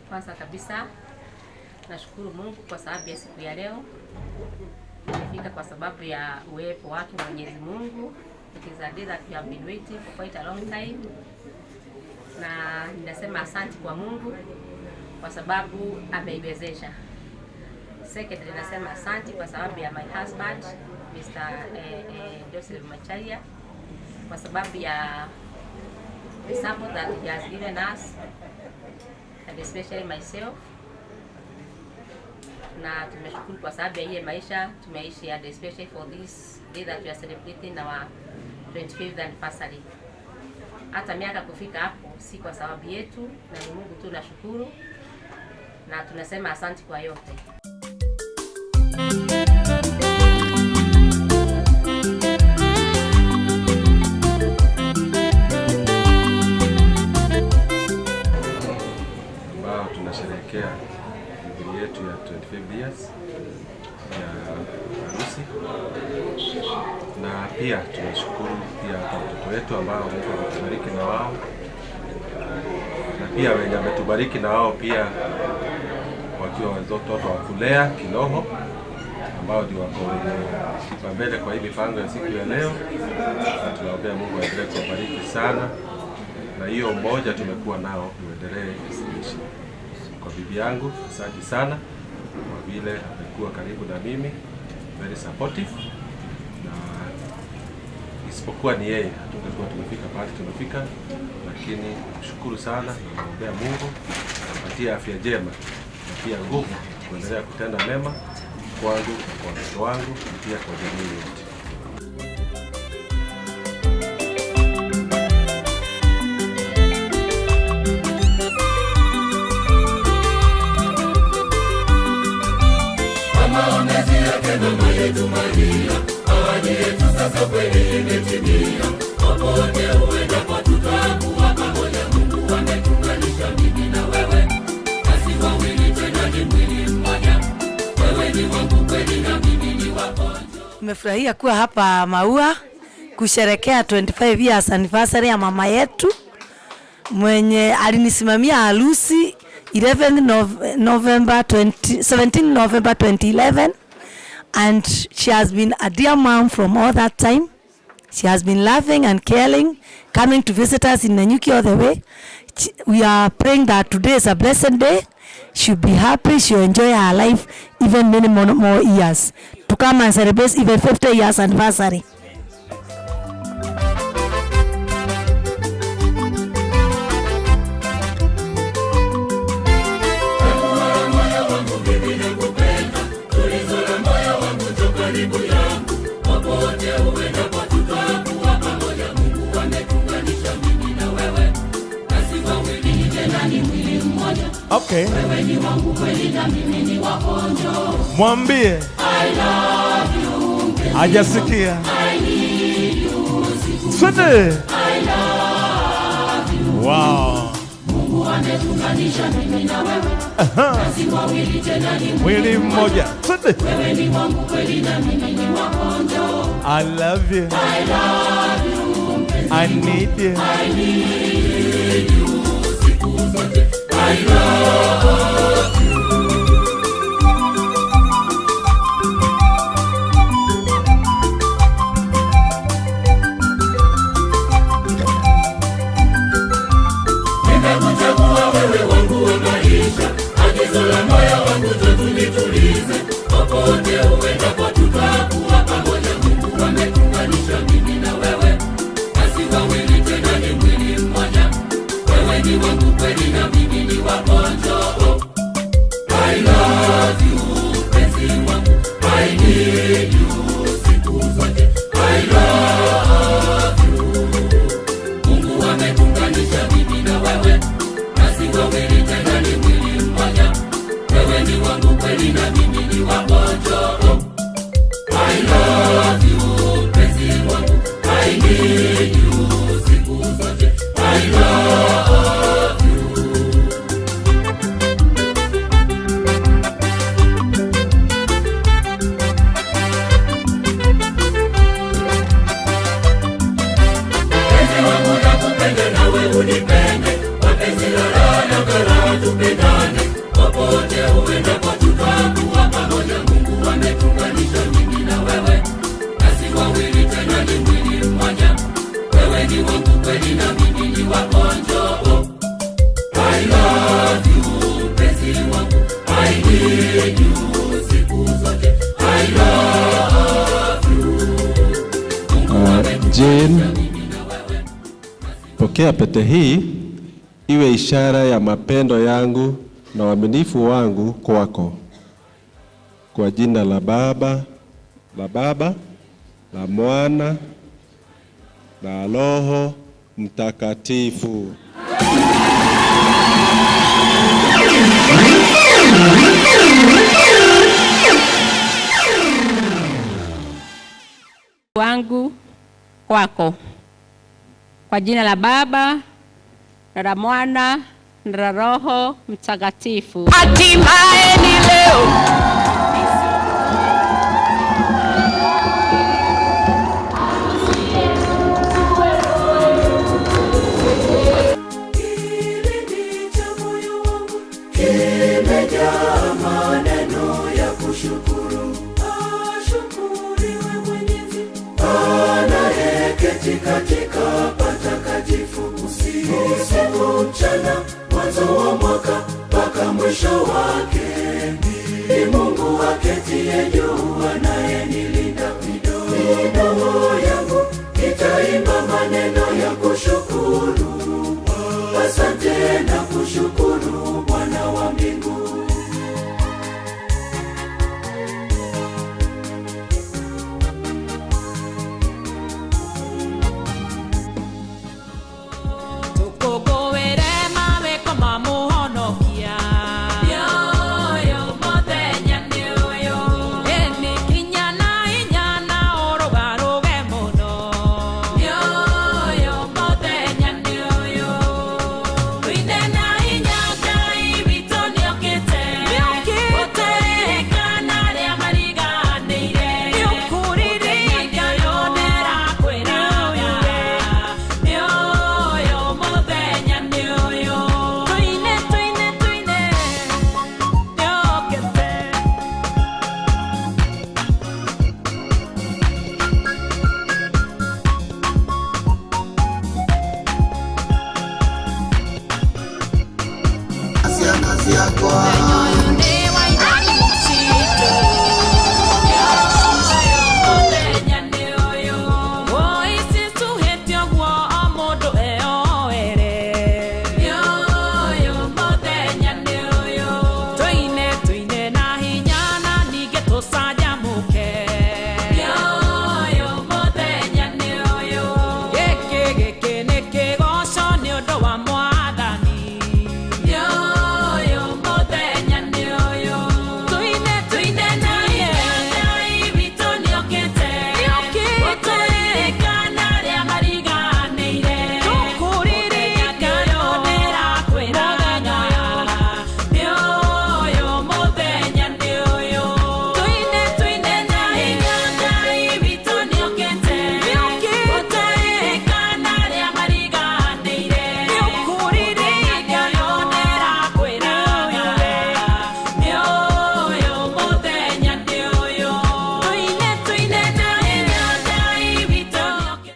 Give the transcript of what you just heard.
Kwanza kabisa nashukuru Mungu kwa sababu ya siku ya leo. Nimefika kwa sababu ya uwepo wake Mwenyezi Mungu. It is a day that we have been waiting for quite a long time. Na ninasema asante kwa Mungu kwa sababu ameiwezesha. Secondly, nasema asante kwa sababu ya my husband, Mr. Joseph Macharia, kwa sababu ya the support that he has given us and especially myself, na tumeshukuru kwa sababu ya ile maisha tumeishi and especially for this day that we are celebrating our 25th anniversary. Hata miaka kufika hapo si kwa sababu yetu, na ni Mungu tu nashukuru, na tunasema asante kwa yote. Ambao tunasherehekea jubilee yetu ya 25 years ya harusi, na pia tunashukuru pia kwa watoto wetu ambao Mungu ametubariki na wao, na pia wenye ametubariki na wao pia wakiwa watoto wa kulea kiroho ambao ndio wako wenye kipaumbele kwa hii mipango ya siku ya leo, na tunaombea Mungu aendelee kuwabariki sana, na hiyo umoja tumekuwa nao uendelee kuishi. Kwa bibi yangu, asante sana kwa vile amekuwa karibu na mimi, very supportive, na isipokuwa ni yeye hatungekuwa tumefika pahali tumefika, lakini mshukuru sana na naombea Mungu apatie afya njema na pia nguvu kuendelea kutenda mema kwangu na kwa watoto wangu na pia kwa jamii yote. Maombezi yake mama yetu Maria, ahadi yetu sasa kweli imetimia. Popote uendapo tutakuwa pamoja. Mungu ametuunganisha mimi na wewe, nasi wawili tena ni mwili mmoja. Wewe ni wangu kweli na mimi ni wako. Nimefurahia kuwa hapa Maua kusherekea 25 years anniversary ya mama yetu mwenye alinisimamia harusi 11 November 20, 17 November 2011, and she has been a dear mom from all that time. She has been loving and caring, coming to visit us in Nanyuki all the way. We are praying that today is a blessed day. She'll be happy, she'll enjoy her life even many more years to come and celebrate even 50 years anniversary. Moyo wangu mimi nakupenda, tulizo la moyo wangu njoo karibu yangu. Popote uendapo tutakuwa pamoja. Mungu ametuunganisha mimi na wewe, nasi wawili tena ni mwili mmoja. Okay. Wewe ni wangu kweli na mimi ni wako, njoo. Mwambie. I love you, mpenzi. Hajasikia. I need you, siku Twende. I love you. Wow. Mungu ametuunganisha mimi na wewe, nasi wawili tena ni Mwili mmoja. Twende. Wewe ni wangu kweli na mimi ni wako, njoo. I love you. I love you, mpenzi. I need you. I need you, siku zote. I love you. Nimekuchagua wewe wangu wa maisha, agizo la moyo wangu njoo tunitulize. Popote uendapo tutakuwa pamoja. Mungu ametuunganisha mimi na wewe, nasi wawili tena ni mwili mmoja. Wewe ni wangu kweli na mimi ni wako, njoo. Pokea pete hii iwe ishara ya mapendo yangu na uaminifu wangu kwako. Kwa jina la Baba, la Mwana na Roho Mtakatifu. Wangu kwako. Kwa jina la Baba na la Mwana na la Roho Mtakatifu. Hatimaye ni leo. Kimejaa maneno ya kushukuru. Ashukuriwe Mwenyezi anayeketi katika patakatifu, usiku mchana, mwanzo wa mwaka mpaka mwisho wake. Ni Mungu aketie juu anayenilinda. Midomo yangu itaimba maneno ya kushukuru. Asante na kushukuru Bwana wa mbingu. Ciana ciakwa.